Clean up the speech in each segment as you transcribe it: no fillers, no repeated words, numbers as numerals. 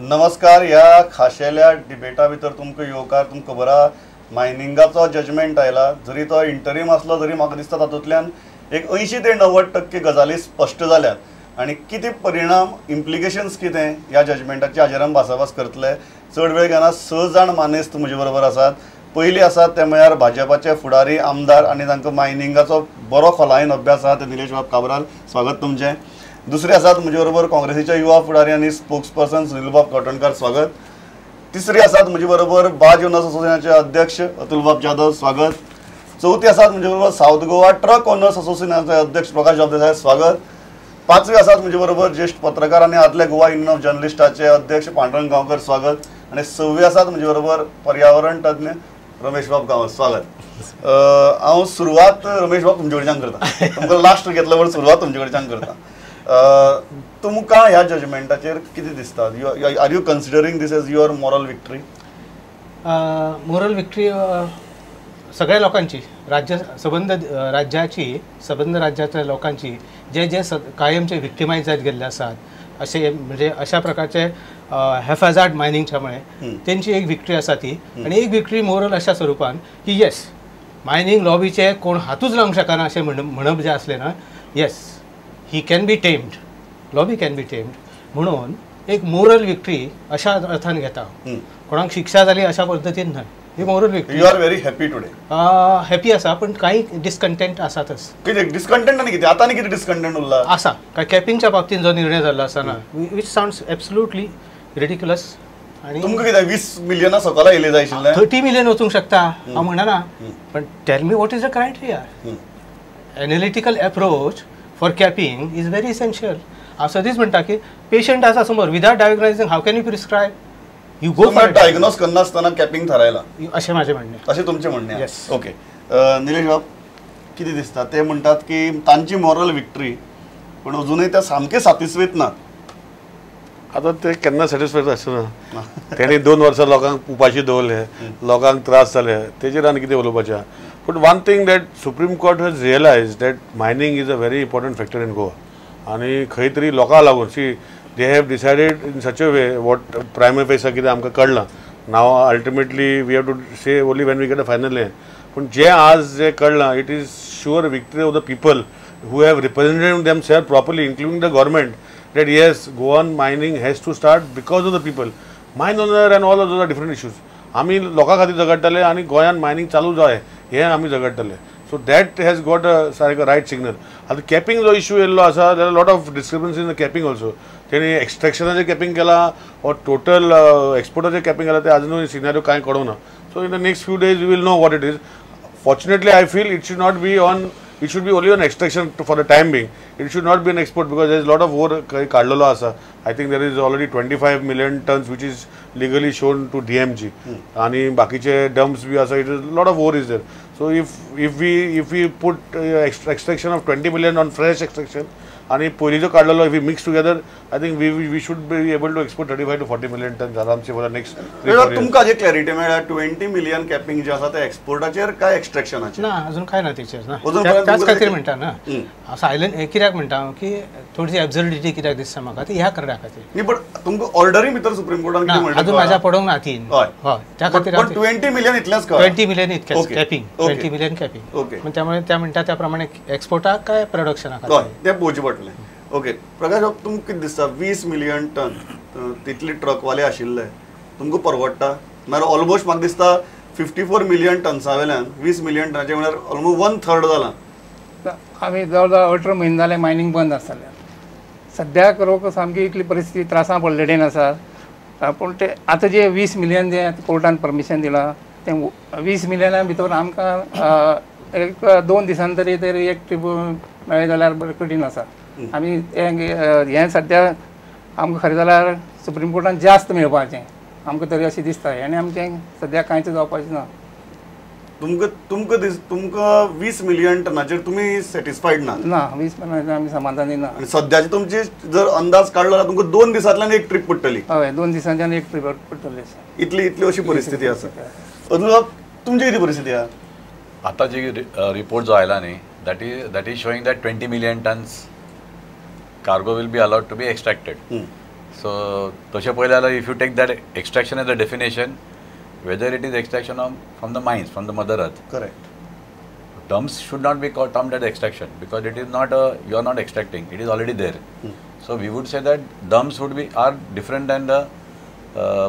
नमस्कार. ह्या खाशेल्या डिबेटा भितर तुमकां येवकार. तुमकां खबर आहा मायनिंगाचो जजमेंट आयला, जरी तो इंटरीम आसलो तरी म्हाका दिसता तातूंतल्यान एक 80 ते 90% गजाली स्पश्ट जाल्यात आनी कितें परिणाम, इम्प्लिकेशन्स कितें ह्या जजमेंटाचे हाजेर आमी भासाभास करतले. चड वेळ घेना, 6 जाण मानेस्त म्हजे बरोबर आसात. पयलीं आसात ते म्हळ्यार भाजपाचे फुडारी आमदार आनी तांकां मायनिंगाचो बरो खोलायेन अभ्यास आसा ते निलेश बाब काब्राल, स्वागत तुमचें. दुसरे आसात म्हजे बरोबर काँग्रेसीचे युवा फुडारी आनी स्पोक्स पर्सन सुनील बाब कवठणकार, स्वागत. तिसरे आसात म्हजे बरोबर बाज ओनर्स असोसिएशनाचे अध्यक्ष अतुल बाब जाधव, स्वागत. चवथे आसात म्हजे बरोबर सावथ गोवा ट्रक ओनर्स असोसिएशनाचे अध्यक्ष प्रकाश बाब देसाय, स्वागत. पांचवे आसात म्हजे बरोबर ज्येष्ठ पत्रकार आनी आदले गोवा युनियन ऑफ जर्नलिस्टाचे अध्यक्ष पांडुरंग गांवकर, स्वागत. आनी सव्वे आसात म्हजे बरोबर पर्यावरण तज्ञ रमेश बाब गांवस, स्वागत. हांव सुरवात रमेश बाब तुमचे कडच्यान करता, तुमकां लास्ट घेतलो पण सुरवात तुमचे कडच्यान करता. तुमकां ह्या जजमेंटाचेर कितें दिसता? Are you considering this as your moral victory? Moral victory सगळ्या लोकांची, राज्य सबंद राज्याची, सबंद राज्याच्या लोकांची, जे जे कायमचे विक्टिमायज जायत गेल्ले आसात अशे म्हणजे अशा प्रकारचे हॅफाजार्ड मायनिंगच्यामुळे तेंची एक विक्ट्री आसा ती. आनी एक विक्ट्री मोरल अशा स्वरुपान की येस, मायनिंग लॉबीचे कोण हातूच लावंक शकना अशें म्हणप जें आसलें ना, yes he can be tamed, lobby can be tamed, म्हणून एक मोरल विक्ट्री अशा अर्थान घेता. कोणाक शिक्षा जाली अशा पद्दतीन न्हय, ही moral victory. You are very happy today? Happy आसा, पण काही डिस्कंटेंट आसातच. कितें डिस्कंटेंट आनी कितें आतां आनी कितें डिस्कंटेंट उरला आसा? काय कॅपिंगच्या बाबतींत जो निर्णय जाल्लो आसा ना, which sounds absolutely ridiculous. आनी तुमकां कितें 20 मिलियना सकयल येयले जाय आशिल्लें? 30 मिलियन वचूंक शकता हांव म्हणना, पण tell me what is the criteria. Analytical approach for capping is very essential. हांव सदींच म्हणटा की पेशंट आसा समोर, without diagnosing how can you prescribe? You go for diagnose करनासतना कॅपिंग थारायला अशें म्हाजें म्हणणें, अशें तुमचें म्हणणें. ओके निलेश बाब, कितें दिसता? ते म्हणटात की तांची मॉरल विक्ट्री, पण अजूनय ते सामके सॅटिस्फायड नात. आतां ते केन्ना सॅटिस्फायड आसना. तेणी 2 वर्सां लोकांक उपाशी दवरले, लोकांक त्रास जाले, तेजेर आनी कितें उलोवपाचें. But one thing that Supreme Court has realise that mining is a very important factor in Goa. आनी खंय तरी लोकांक लागून see they have decided in such a way what prima facie कितें आमकां कळ्ळां. Now ultimately we have to say only when we get a final हें. पूण जें आज जें कळ्ळां, it is sure victory of the people who have represented themselves properly, including the government, that yes, Goan mining has to start because of the people. Mine owner and all of those are different issues. आमी लोकां खातीर झगडटाले आनी गोंयांत mining चालू जाय हें आमी झगडटाले. So that has got a सारको रायट सिग्नल. आतां कॅपिंग जो इश्यू येयल्लो आसा, there are lot of discrepancy in the capping also. तेणी एक्स्ट्रेक्शनाचें कॅपिंग केलां ऑर टोटल एक्सपोर्टाचें कॅपिंग केलां, तें आजुनूय सिनारियो कांय कळूंक ना. So in the next few days you will know what it is. Fortunately I feel it should not be on, it should be only on extraction for the time being. It should not be an export because there is lot of ore काडलेलो आसा. I think there is already 25 million tons which is legally shown to DMG. आनी बाकीचे dumps बी आसा. It is lot of ore is there. So if we put extraction of 20 million on fresh extraction आनी पयलींचो काडलेलो if we mix together, I think we should be able to export 35 to 40 million tons आरामसे for the next 3-4 years. तुमकां जे clarity मेळ्ळ्या, 20 million capping जे आसा ते एक्सपोर्टाचेर काय एक्स्ट्रेक्शनाचेर? ना, अजून काय ना तेचेर ना, त्याच खातीर म्हणटा ना हांव सायलंट. कित्याक म्हणटा हांव की थोडीशी एब्सर्डिटी कित्याक दिसता म्हाका ती ह्या कारणा खातीर. न्ही, बट तुमकां ऑर्डरी भितर सुप्रीम कोर्टान कितें म्हणटा अजून म्हाज्या पडोंक ना 3. हय, त्या खातीर 20 मिलियन इतलेंच कळ्ळें. 20 मिलियन इतकेंच कॅपिंग, 20 मिलियन कॅपिंग. ओके, त्यामुळे त्या म्हणटा त्या प्रमाणे एक्सपोर्टाक काय प्रोडक्शनाक हय तें पळोवचें पडटलें. ओके प्रकाश बाब, तुमकां कितें दिसता? 20 मिलियन टन तितले ट्रकवाले आशिल्ले तुमकां परवडटा? म्हळ्यार ऑलमोस्ट म्हाका दिसता 54 मिलियन टन्सा वेल्यान 20 मिलियन टनाचें म्हळ्यार ऑलमोस्ट 1/3 जालां. आमी जवळ जवळ 18 म्हयने जाले मायनिंग बंद आसतालें. सद्याक लोक सामकी इतली परिस्थिती त्रासां पडलेडेन आसा. पूण ते आतां जे 20 मिलियन जे कोर्टान परमिशन दिलां तें 20 मिलियना भितर आमकां एक 2 दिसान तरी तरी एक ट्रीप मेळ्ळें जाल्यार बरें कठीण आसा. आमी हें सद्या आमकां खरें जाल्यार सुप्रीम कोर्टान जास्त मेळपाचें आमकां तरी अशें दिसता, आनी आमचें सद्या कांयच जावपाचें ना. तुमकां तुमकां this तुमकां 20 मिलियन टनाचेर तुमी सॅटिस्फायड ना? ना, 20 मिलियनाचेर आमी समाधानी ना. आनी सद्याचे तुमची जर अंदाज काडलो जाल्यार तुमकां 2 दिसांतल्यान एक ट्रीप पडटली. हय, 2 दिसांच्यान एक ट्रीप पडटली. इतली इतली अशी परिस्थिती आसा. अजून तुमची कितें परिस्थिती आसा? आतां जी रिपोर्ट जो आयला न्ही, that is showing that 20 million tons cargo will be allowed to be extracted. So तशें पळयलें जाल्यार if you take that extraction as a definition, whether it is extraction from the mines, from the mother earth. Correct. Dumps should not be termed as extraction because it is not you are not extracting, it is already there. So we would say that dumps would be are different than the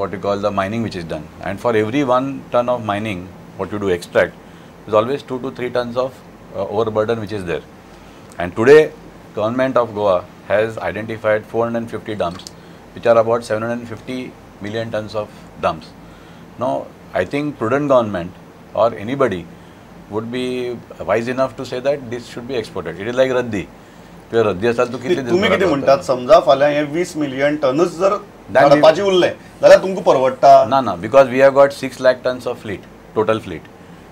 what you call the mining which is done. And for every 1 ton of mining, what you do extract is always 2 to 3 tons of overburden which is there. And today, government of Goa has identified 450 dumps, which are about 750 million tons of dumps. Now, I think prudent government or anybody would be wise enough to say that this should be exported. It is like raddi. रद्दी आसा तूं कितले तुमी कितें म्हणटात, समजा फाल्यां हे 20 मिलियन टनूच जर धाडपाचे उरले जाल्यार तुमकां परवडटा? ना ना, because we have got 6 lakh tons of fleet, total fleet,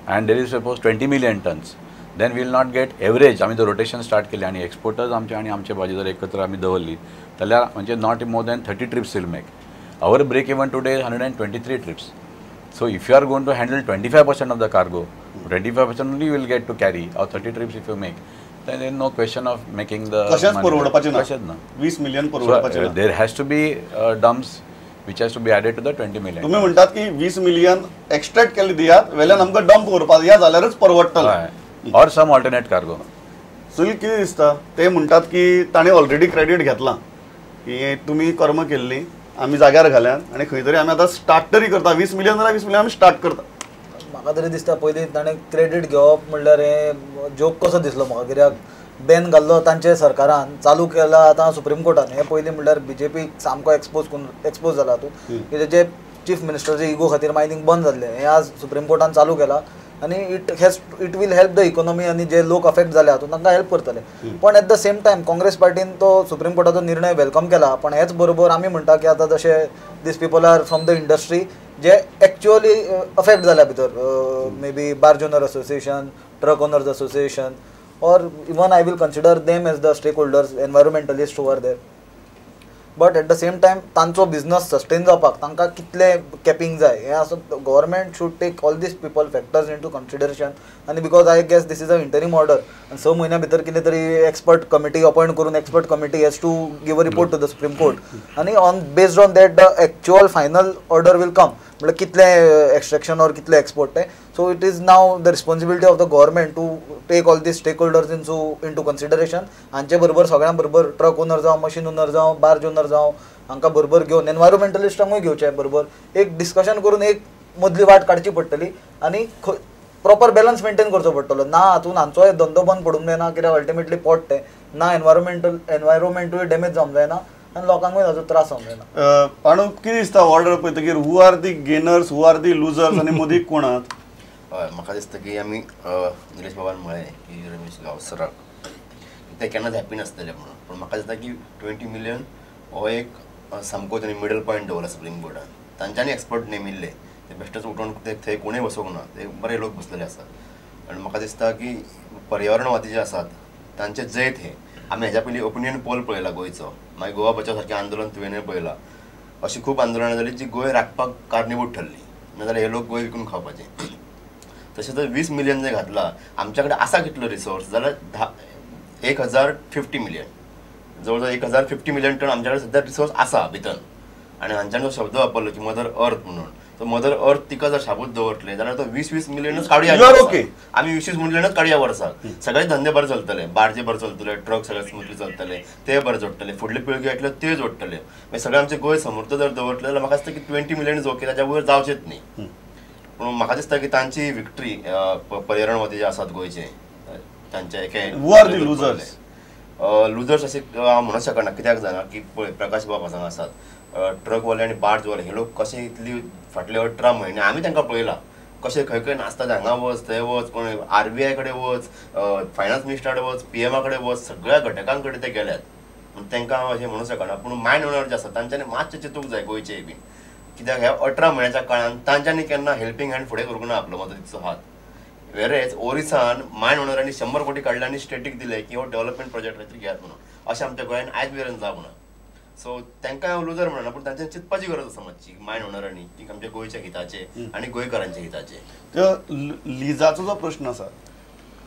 and there is suppose 20 million tons, then we will not get average. आमी जर रोटेशन स्टार्ट केलें आनी एक्सपोर्टर्स आमचे आनी आमचे भाजी जर एकत्र आमी दवरली जाल्यार म्हणजे not more than 30 trips will make. Our break even today 123 trips. So if you are going to handle 25% of the cargo, 25% only you will get to carry, or 30 trips if you make, then there is no question of making the कशेंच परवडपाचें ना. कशेंच ना, 20 million परवडपाचें ना. There has to be dumps which has to be added to the 20 million. तुम्ही म्हणटात की 20 million extract केले दियात, वेल्यान आमकां डंप करपाक या जाल्यारच परवडटलें, or some alternate cargo. Sunil, कितें दिसता ते म्हणटात की ताणें ऑलरेडी क्रेडीट घेतलां की तुमी कर्म केल्ली आमी जाग्यार घाल्यात आनी खंय तरी आमी आतां स्टार्ट तरी करता, 20 मिलियन जाल्यार 20 मिलियन आमी स्टार्ट करता. म्हाका तरी दिसता पयलीं ताणें क्रेडीट घेवप म्हणल्यार हें जोक कसो दिसलो म्हाका, कित्याक बॅन घाल्लो तांचे सरकारान, चालू केला आतां सुप्रीम कोर्टान. हें पयलीं म्हणल्यार बीजेपी सामको एक्सपोज करून एक्सपोज जाला हातूंत, कित्याक जे चीफ मिनिस्टरचे इगो खातीर मायनींग बंद जाल्लें हें आज सुप्रीम कोर्टान चालू केलां आनी it will help the economy आनी जे लोक अफेक्ट जाले हातूंत तांकां हेल्प करतले. पण at the same time Congress पार्टीन तो सुप्रीम कोर्टाचो निर्णय welcome केला, पण हेच बरोबर आमी म्हणटा की आतां जशे these people are from the industry J actually affect जाल्या भितर, may be barge owner association, truck owners association, or even I will consider them as the stakeholders, environmentalist who are there. But at the same time तांचो business sustain जावपाक तांकां कितले capping जाय हें आसून government should take all these people factors into consideration. आनी because I guess this is a interim order आनी 6 म्हयन्या भितर कितें तरी एक्सपर्ट कमिटी अपॉयंट करून expert committee has to give a report to the Supreme Court आनी on based on that the actual final order will come, म्हळ्यार कितलें एक्स्ट्रेक्शन or कितलें एक्सपोर्ट तें. So it is now the responsibility of the government to take all these stakeholders into consideration. हांचे बरोबर सगळ्यां बरोबर truck owner जावं, मशीन ओनर जावं, बार्ज ओनर जावं, हांकां बरोबर घेवन एनवायरोमेंटलिस्टांकूय घेवचें बरोबर एक डिस्कशन करून एक मदली वाट काडची पडटली आनी प्रॉपर बॅलन्स मेंटेन करचो पडटलो. ना हातून हांचोय धंदो बंद पडूंक जायना, कित्याक अल्टिमेटली पोट तें ना, एनवायरोमेंटूय डॅमेज जावंक जायना आनी लोकांकूय ताचो त्रास जावंक जायना. पाणू, कितें दिसता order पळयतकीर who are the gainers, who are the losers आनी मोदी कोण आहात? हय, म्हाका दिसता की आमी निलेश बाबान म्हळें की रमेश गांवसराक ते केन्नाच हॅपी नासतले म्हणून, पूण म्हाका दिसता की 20 मिलियन हो एक सामको ताणें मिडल पॉयंट दवरला सुप्रीम कोर्टान. तांच्यांनी एक्सपर्ट नेमिल्ले, ते बेश्टेच उठोवन ते थंय कोणूय बसोंक ना, ते बरे लोक बसलेले आसात. आनी म्हाका दिसता की पर्यावरणवादी जे आसात तांचें जैत हें. आमी हेज्या पयलीं ओपिनियन पोल पळयला गोंयचो, मागीर गोवा बचाव सारकें आंदोलन तुवें पळयलां, अशी खूब आंदोलनां जाली जी गोंय राखपाक कारणीभूत ठरली, नाजाल्यार हे लोक गोंय विकून खावपाचे. तशें जर 20 मिलियन जर घातला, आमच्या कडेन आसा कितलो रिसोर्स जाल्यार 1050 मिलियन, जवळ जवळ 1050 मिलियन टन आमच्या कडेन सद्या रिसोर्स आसा भितर. आनी हांच्यान जो शब्द वापरलो की मदर अर्थ म्हणून, तो मदर अर्थ तिका जर शाबूत दवरतले जाल्यार तो 20-20 मिलियनच काडुया आमी, 20-20 मिलियनच काडुया वर्साक. सगळे धंदे बरे चलतले, बार्जे बरे चलतले, ट्रक सगळे स्मुथली चलतले, ते बरे जोडटले, फुडले पिळगे येतले ते जोडटले. मागीर सगळें आमचें गोंय समृद्ध जर दवरतले जाल्यार म्हाका दिसता की 20 मिलियन is okay, ताच्या वयर जावचेच न्ही. पूण म्हाका दिसता की तांची विक्ट्री पर्यावरणवादी जे आसात गोंयचे तांचे एके लुजर्स लुजर्स अशें हांव म्हणूंक शकना, कित्याक जाणा की पळय प्रकाश बाब हांगा आसात, ट्रकवाले आनी बार्जवाले हे लोक कशे इतली फाटले 18 म्हयने आमी तांकां पळयला कशे खंय खंय नाचतात, हांगा वच थंय वच, कोण आरबीआय कडेन वच, फायनान्स मिनिस्टरा कडेन वच, पीएमा कडेन वच, सगळ्या घटकां कडेन ते गेल्यात. पूण तांकां हांव अशें म्हणूंक शकना. पूण मायन ओनर जे आसात तांच्यांनी मातशें चिंतूंक जाय गोंयचें बीन, कित्याक ह्या 18 म्हयन्याच्या काळान तांच्यांनी केन्ना हेल्पींग हँड फुडें करूंक ना आपलो मदतीचो हात. वेरेज ओरिसान मायन ओनरांनी 100 कोटी काडले आनी स्टेटीक दिले की हो डेव्हलपमेंट प्रोजेक्ट खातीर घेयात म्हणून, अशें आमच्या गोंयान आयज मेरेन जावंक ना. सो तांकां हांव लुजर म्हणना, पूण तांच्यानी चिंतपाची गरज आसा मातशी मायन ओनरांनी की आमच्या गोंयच्या हिताचे आनी गोंयकारांच्या हिताचे. लिजाचो जो प्रश्न आसा,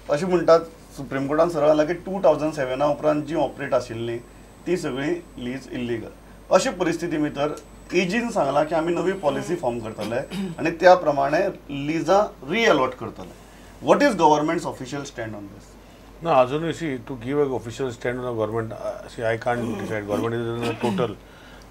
अशें म्हणटात सुप्रीम कोर्टान सरळ आयलां की 2007 उपरांत जी ऑपरेट आशिल्ली ती सगळी लीज इल्लीगल. अशी परिस्थिती भितर एजीन सांगला की आमी नवी पॉलिसी फॉर्म करतले आनी त्या प्रमाणे लिजां रिअलॉट करतले. What is government's official stand on this? ना अजूनय see to give a official stand on government, see I can't decide. Government is total.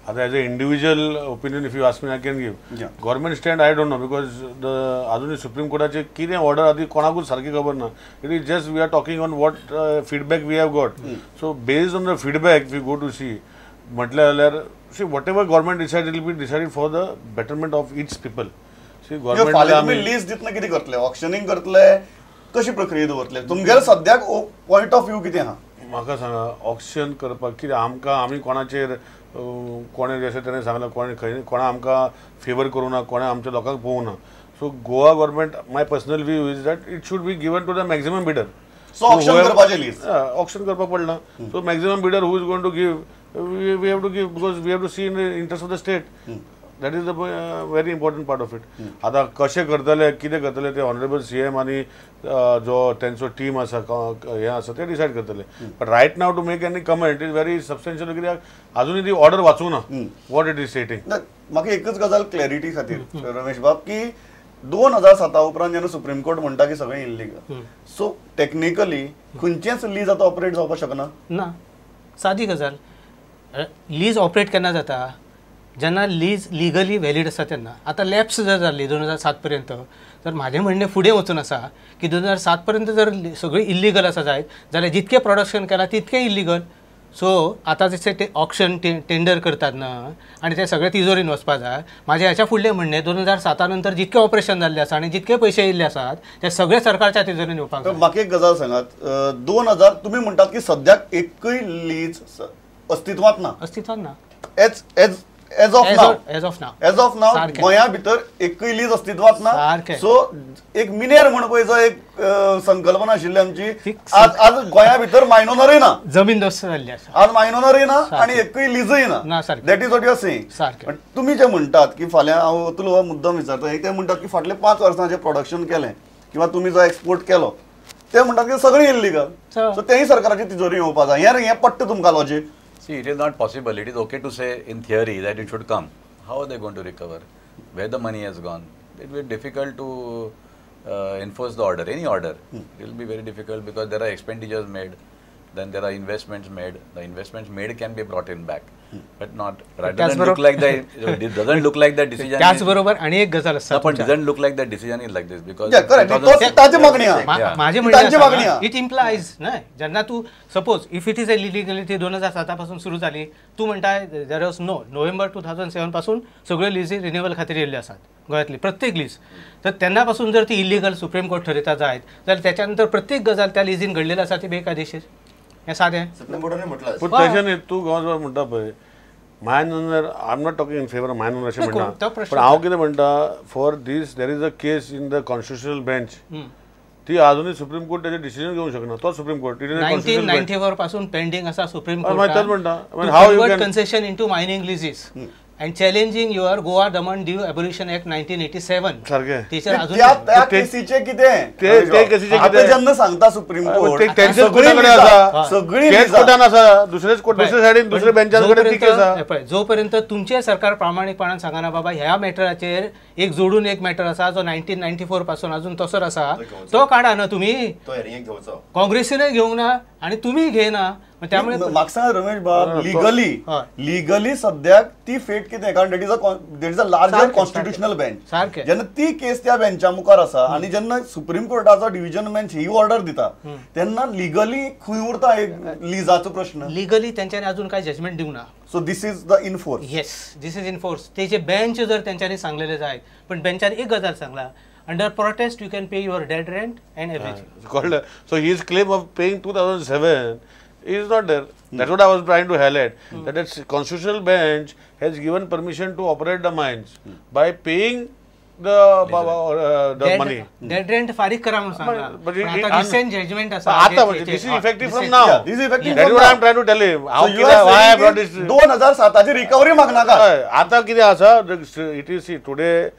आतां as a individual opinion if you ask me I can give. Government stand I don't know because the अजूनय supreme कोर्टाचे कितें order आहा ती कोणाकूच सारकी खबर ना. It is just we are talking on what feedback we have got. So based on the feedback we go to see म्हटलें जाल्यार see whatever government decide will be decided for the betterment of its people. See government lease दितना कितें करतले, auctioning करतले, कशी प्रक्रिया दवरतले? तुमगेले सद्याक पॉयंट ऑफ व्यू कितें आहा? म्हाका सांगा, ऑक्शन करपाक कितें आमकां आमी कोणाचेर कोणें जशें तेणें सांगलां कोणें खंय कोणें आमकां फेवर करूं ना, कोणें आमच्या लोकांक पळोवंक ना. So Goa government, my personal view is that it should be given to the maximum bidder. So auction करपाचें लीज, ऑक्शन करपाक पडना. So maximum bidder who is going to give, we have to give because we have to see in the interest of the state. That is the very important part of it. आतां कशें करतले कितें करतले ते honourable C M आनी जो तेंचो team आसा हें आसा ते डिसायड करतले. But right now to make any comment is very substantial कित्याक अजुनूय ती ऑर्डर वाचूंक ना what it is stating. म्हाका एकच गजाल क्लॅरिटी खातीर रमेश बाब की 2007 उपरांत जेन्ना सुप्रीम कोर्ट म्हणटा की सगळें इल्लीगल, सो टॅक्निकली खंयचेंच लीज आतां ऑपरेट जावपाक शकना. ना, सादी गजाल. लीज ऑपरेट केन्ना जाता? जेन्ना लीज लिगली व्हॅलीड आसा तेन्ना. आतां लॅप्स जर जाल्ली 2007 पर्यंत, तर म्हाजें म्हणणें फुडें वचून आसा की 2007 पर्यंत जर सगळीं इल्लीगल आसा जायत जाल्यार जितकें प्रोडक्शन केलां तितकें इल्लीगल. सो आतां जशें ते ऑक्शन टेंडर करतात ना आनी ते सगळे तिजोरीन वचपा जाय. म्हाजें हाच्या फुडलें म्हणणें 2007 नंतर जितकें ऑपरेशन जाल्लें आसा आनी जितके पयशे येयल्ले आसात ते सगळे सरकारच्या तिजोरीन येवपाक जाय. म्हाका एक गजाल सांगात, 2000 तुमी म्हणटात की सद्याक एकूय लीज अस्तित्वांत ना. अस्तित्वांत ना As of now, as of now, गोंया भितर एकूय लीज अस्तित्वांत ना. सो एक मिनेर म्हण पळय जो एक संकल्पना आशिल्ली आमची, आज आज गोंया भितर मायनोनरूय ना, जमीन दोस्त जाल्ली आसा. आज मायनोनरूय ना आनी एकूय लीजूय ना. That is what you are saying. तुमी जे म्हणटात की फाल्यां हांव अतुल हो मुद्दम विचारता, ते म्हणटात की फाटले 5 वर्सां जें प्रोडक्शन केलें किंवा तुमी जो एक्सपोर्ट केलो ते म्हणटात की सगळें इल्लीगल, सो तेंय सरकाराची तिजोरी येवपा जाय. हें पट्टा तुमकां logic? See, it is not possible. It is okay to say in theory that it should come. How are they going to recover? Where the money has gone? It will be difficult to enforce the order, any order. It will be very difficult because there are expenditures made, then there are investments made. The investments made can be brought in back, but not. It doesn't look like the, it doesn't look like the decision. त्याच बरोबर आणि एक गजाल आसा, पण doesn't look like the decision is like this because yeah, correct. ताची मागणी आहा, माझे म्हणणें it implies न्हय जेन्ना तूं suppose if it is a illegality 2007 पासून सुरू जाली, तूं म्हणटा there was no November 2007 पासून सगळ्यो लिजी रिन्युअल खातीर येयल्ल्यो आसात गोंयांतली प्रत्येक लीज, तर तेन्ना पासून जर ती इलिगल सुप्रीम कोर्ट ठरयता जायत जाल्यार त्याच्या नंतर प्रत्येक गजाल त्या लिजीन घडलेली आसा ती बेकायदेशीर. हें सादें सुप्रीम कोर्टान म्हटलां. पूण तशें न्ही, तूं गोंयबाब म्हणटा पळय mine owner, I am not talking in favour of mine owner अशें म्हणटा, पूण हांव कितें म्हणटा, for this there is a case in the constitutional bench, ती अजुनूय सुप्रीम कोर्ट तेजेर डिसिजन घेवंक शकना. तो सुप्रीम कोर्ट 1994 पासून पेंडींग आसा सुप्रीम कोर्टान. तेच म्हणटा, how you can concession into mining leases and challenging your Goa Daman Diu Abolition Act 1987. सारकें त्या केसीचें कितें ते केसीचें कितें जेन्ना सांगता सुप्रीम कोर्ट तेंच्याच कोर्टा कडेन आसा, सगळीं तेच कोर्टान आसा, दुसरेच कोर्ट दुसरे सायडीन दुसरे बेंचा कडेन ती केस आसा. पळय, जो पर्यंत तुमचें सरकार प्रामाणीकपणान सांगना बाबा ह्या मॅटराचेर एक जोडून एक मॅटर आसा जो 1994 पासून अजून तसोच आसा तो काडा न्हू तुमी, काँग्रेसीनय घेवंक ना आनी तुमी घेयना. त्यामुळे म्हाका सांग रमेश बाब, लिगली लिगली सद्याक ती फेट कितें, कारण that is a larger constitutional bench. सारकें जेन्ना ती केस त्या बेंचा मुखार आसा आनी जेन्ना सुप्रीम कोर्टाचो डिविजन बेंच ही ऑर्डर दिता तेन्ना लिगली खंय उरता एक लिजाचो प्रश्न? लिगली तेंच्यांनी अजून काय जजमेंट दिवंक ना. So this is the in force. Yes, this is in force. तेजे बेंच जर तेंच्यांनी सांगलेले जायत, पण बेंचान एक गजाल सांगला, under protest you can pay your dead rent and everything. So his claim of paying 2007 is not there. That's what I was trying to highlight. That its constitutional bench has given permission to operate the mines by paying the money. Dead rent फारीक करा म्हणून सांगला. But recent judgment आसा. आता this is effective from now. This is effective. That's what I am trying to tell him. How why I brought this? 2007 ची recovery मागनाका. आता कितें आसा? It is see today.